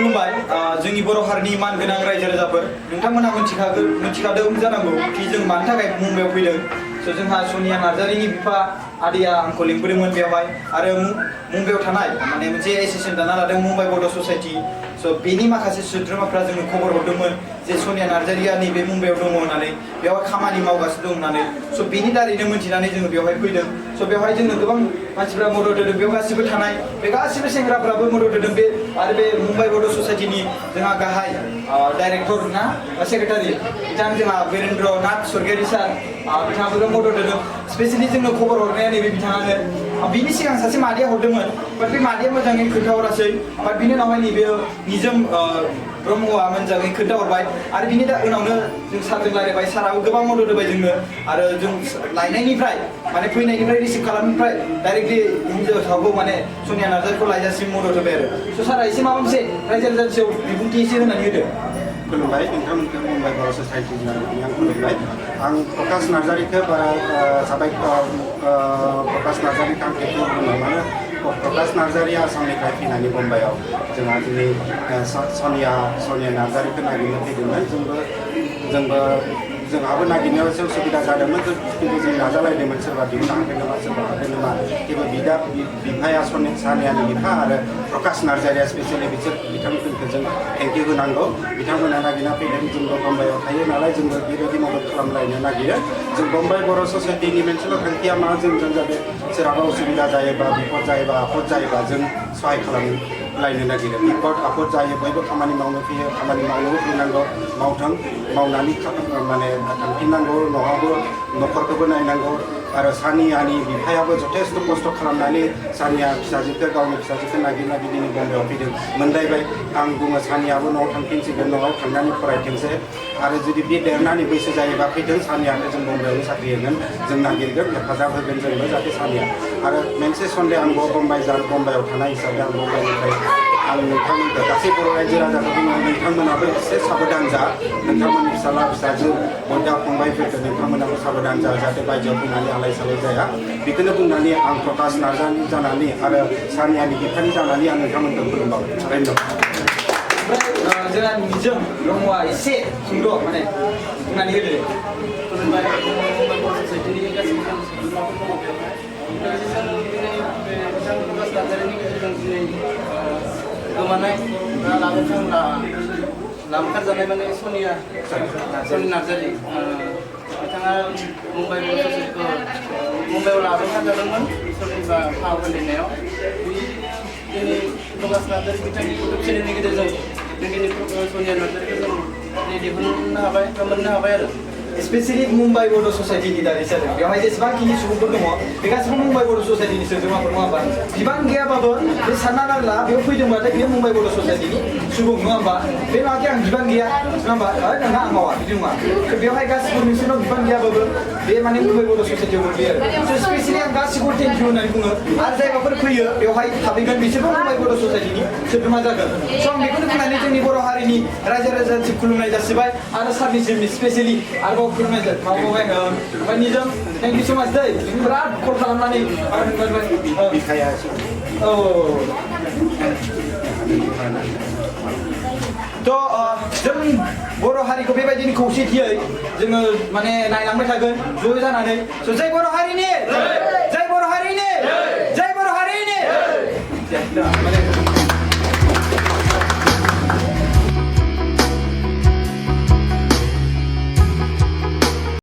खुलुमबाय जोंनि बर' हारिनि मान गोनां रायजो राजाफोर नोंथांमोना मिथिखादों जानांगौ कि जों मानि थाखाय मुम्बाइआव फैदों जोंहा सनिया नार्जारिनि बिफा आदैया आंखौ लिंबोदोंमोन बेवहाय आरो मुम्बाइआव थानाय माने मोनसे एसोसिएसन दाना लादों मुम्बाइ बड' ससाइटि बेनि माखासे सोद्रोमाफ्रा जोंनो खबर हरदोंमोन जे सनिया नार्जारिया नैबे मुम्बाइआव दङ होननानै बेवहाय खामानि मावगासिनो दं होननानै बेनि दारैनो मोनथिनानै जोङो बेवहाय फैदों बेवहाय जोंनो गोबां मानसिफ्रा मदद होदों बेयाव गासिबो थानाय बे गासिबो सेंग्राफ्राबो मदद होदों बे आरो बे मुम्बाइ बड' ससाइटिनि जोंहा गाहाय डाइरेक्टर ना सेक्रेटारि बिथां जोंहा वीरेन्द्र नाथ स्वर्गियारि सार बिथाङाबो मदद होदों स्पेसियेलि जोंनो खबर हरनाया नैबे बिथाङानो बिनि सिगां सासे मादैया हरदोंमोन बाट बे मादैया मोजाङै खोन्थाहरासै बाट बिनि उनावहाय नैबे निजोम ब्रह्मआ मोजाङै खोन्थाहरबाय आरो बिनि उनावनो जों सारजों रायलायबाय साराबो गोबां मदद होबाय जोंनो आरो जों लायनायनिफ्राय माने फैनायनिफ्राय रिसिभ खालामनिफ्राय डाइरेक्टलि हिन्जावसाखौ माने सनिया नार्जारिखौ लायजासिम मदद होबाय आरो सारा एसे माबा मोनसे रायजो राजानि बिबुंथि एसे होनानै होदो खुलुमबाय नोंथांमोनखौ मुम्बाइ बर' ससाइटिनि आं खुलुमबाय आं प्रकाश नार्जारिखौ बारा साबायखर प्रकाश नार्जारिखौ आं खेबसे बुङो मानो प्रकाश नार्जारिया आसामनिफ्राय फैनानै मुम्बाइआव जोंहा दिनै सनिया नार्जारिखौ नागिरनो फैदोंमोन जोंहाबो नागिरनायाव एसे उसुबिदा जादोंमोन खिन्थु जों नाजालायदोंमोन सोरबा दिहुननो हागोन नामा सोरबा हागोन नामा थेवबो बिफाया सानियानि बिफा आरो प्रकाश नार्जारिया स्पेसियेलि बिथांमोनखौ जों थेंकिउ होनांगौ बिथांमोना नागिरना फैदों जोंबो मुम्बाइआव थायो नालाय जोंबो बेबायदि मदद खालामलायनो नागिरो जों मुम्बाइ बर' ससाइटिनि मोनसेल' थांखिया मा जों जाहाथे सोरहाबा उसुबिदा जायोबा बिपद जायोबा आफद जायोबा जों सहाय खालामलायनो नागिरो बिपद आफद जायो बयबो खामानि मावनो फैयो खामानि मावनोबो फैनांगौ मावथों मावनानै माने थांफिननांगौ न'आवबो न'खरखौबो नायनांगौ आरो सानियानि बिफायाबो जथेस्थ' खस्थ' खालामनानै सानिया गावनि फिसाजोखौ नागिरना बिदिनो मुम्बाइआव फैदों मोनदायबाय आं बुङो सानियाबो न'आव थांफिनसिगोन न'आव थांनानै फरायथोंसै आरो जुदि बे देरनानै बैसो जायोबा फैदों सानियाखौ जों मुम्बाइआवनो साख्रि होगोन जों नागिरगोन हेफाजाब होगोन जोंबो जाहाथे सानिया आरो मोनसे सन्डे आंबो मुम्बाइआव थानाय हिसाबै आं मुम्बाइनिफ्राय आं नोंथांमोनखौ गासै बर' रायजो राजाखौ बुङो नोंथांमोनाबो एसे साबधान जा नोंथांमोननि फिसाला फिसाजो बयदा फंबायफोरखौ नोंथांमोनाबो साबधान जा जाहाथे बायजोआव फैनानै आलाय सिलाय जाया बेखौनो बुंनानै आं प्रकाश नार्जारि जानानै आरो सानियानि बिफानि जानानै आं नोंथांमोनखौ खुलुमबाय धन्यबाद जोंहा निजोम ब्रह्मआ एसे सुंद' माने बुंनानै होदो खुलुमबाय मुम्बाइ बर' ससाइटिनि गासैबो सोद्रोमाफोर दङ बेवहाय लोगोसे जों दिनै बे बिथां प्रकाश नार्जारिनि गेजेरजों दिनै गोमानाय लाबोखारजानाय माने सनिया नार्जारि बिथाङा मुम्बाइ बर' ससाइटिखौ मुम्बाइआव लाबोखारजादोंमोन सोरनिबा फाव फालिनायाव दिनै प्रकाश नार्जारि बिथांनि इउटुब चेनेलनि गेजेरजों जों दिनै सनिया नार्जारिखौ जों दिहुननो हाबाय बा मोननो हाबाय आरो स्पेसियेलि मुम्बाइ बड' ससाइटिनि दारै जादों बेवहाय जेसेबांखिनि सुबुंफोर दङ बे गासिबो मुम्बाइ बड' ससाइटिनि सोद्रोमाफोर नङा होमबा बिबान गैयाबाबो बे सानना नांला बेयाव फैदोंबाथाय बेयो मुम्बाइ बड' ससाइटिनि सुबुं नङा होमबा बे नङाखि आं बिबान गैया नङा होमबा नोंहा आं मावा बिदि नङा बेवहाय गासिबो नोंसोरनाव बिबान गैयाबाबो बे माने मुम्बाइ बड' ससाइटियाव गोग्लैयो आरो स्पेसियेलि आं गासिबो थेंकिउ होननानै बुङो आरो जायगाफोर फैयो बेवहाय थाफैगोन बिसोरबो मुम्बाइ बड' ससाइटिनि सोद्रोमा जागोन स' आं बेखौनो बुंनानै जोंनि बर' हारिनि रायजो राजानिसिम खुलुमनाय जासिबाय आरो सारनिसिम स्पेसियेलि आरोबाव खुलुमनाय ओमफ्राय निजोम थेंक इउ स' माच दै बिराद कल खालामनानै बिफाया औ थ' जों बर' हारिखौ बेबायदिनो खौसेथियै जोङो माने नायलांबाय थागोन ज' जानानै स' जय बर' हारिनि जय बर' हारिनि जय बर' हारिनि